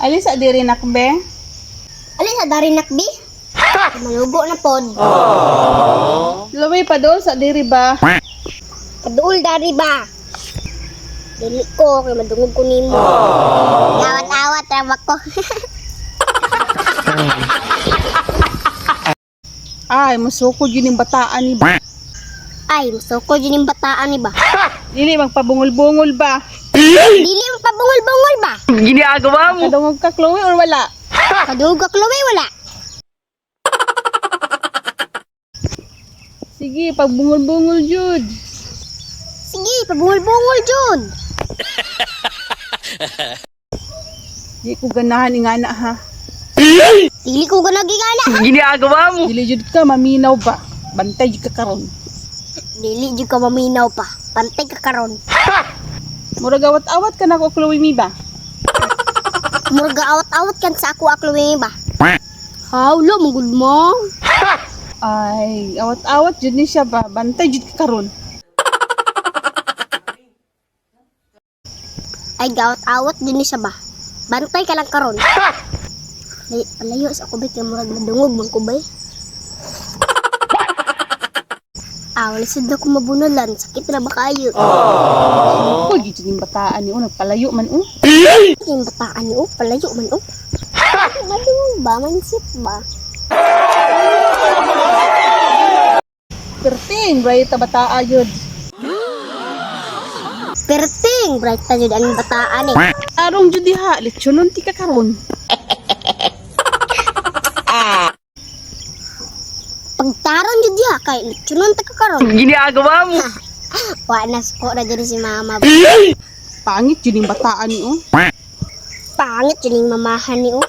Alisa diri nakbe. Alin sa dari nakbi? Malugo na pod. Laway pa doon sa diri ba? Paduol dari ba? Dili ko kay madungog ko nimo. Awat-awat ra ko. Ay, musuko yun yung bataan ni ba? Ay, musuko jud ning bataan ni ba? Dili magpabungol-bungol ba? Dili mo pabungol-bungol ba? Ginagawa mo. Kadungog ka, Chloe, or wala? Kadungog ka Chloe wala. Sige, pagbungol-bungol jud. Sige, pabungol-bungol jud. Di ko ganahan ingana ha. Dili ko ganagigala. Ginagawa mo. Dili jud ka maminaw ba? Bantay jud ka karon. Dili jud ka maminaw pa. Pantay ka karon. Murag awat-awat ka nako, Chloe mi ba? Murga awat-awat kan sa ako Chloe ba? Hawlo, mugud mo. Ay, awat-awat jud ni siya ba? Bantay jud ka karon. Ay, gawat-awat din ni siya ba? Bantay ka lang karon. Ay, palayo sa ako ba? Kaya murag madungog man ko ba? Ah, wala sad na ko mabunulan. Sakit na ba kayo? Ko jud yung bataan ni oh, nagpalayo man oh. Yung bataan niyo, oh, palayo man oh. Madungog ba? Mansit ba? Perting, bright ta bataa jud. Perting! Bright ta jud ang bataan eh. Tarong jud diha, lechonon ti ka karon. Pagtaron jud diha kay lechonon ta ka karon. Ginagawa mo. Wa na suko na jud si mama. Pangit jud yung bataan ni oh. Pangit jud yung mamahan ni oh.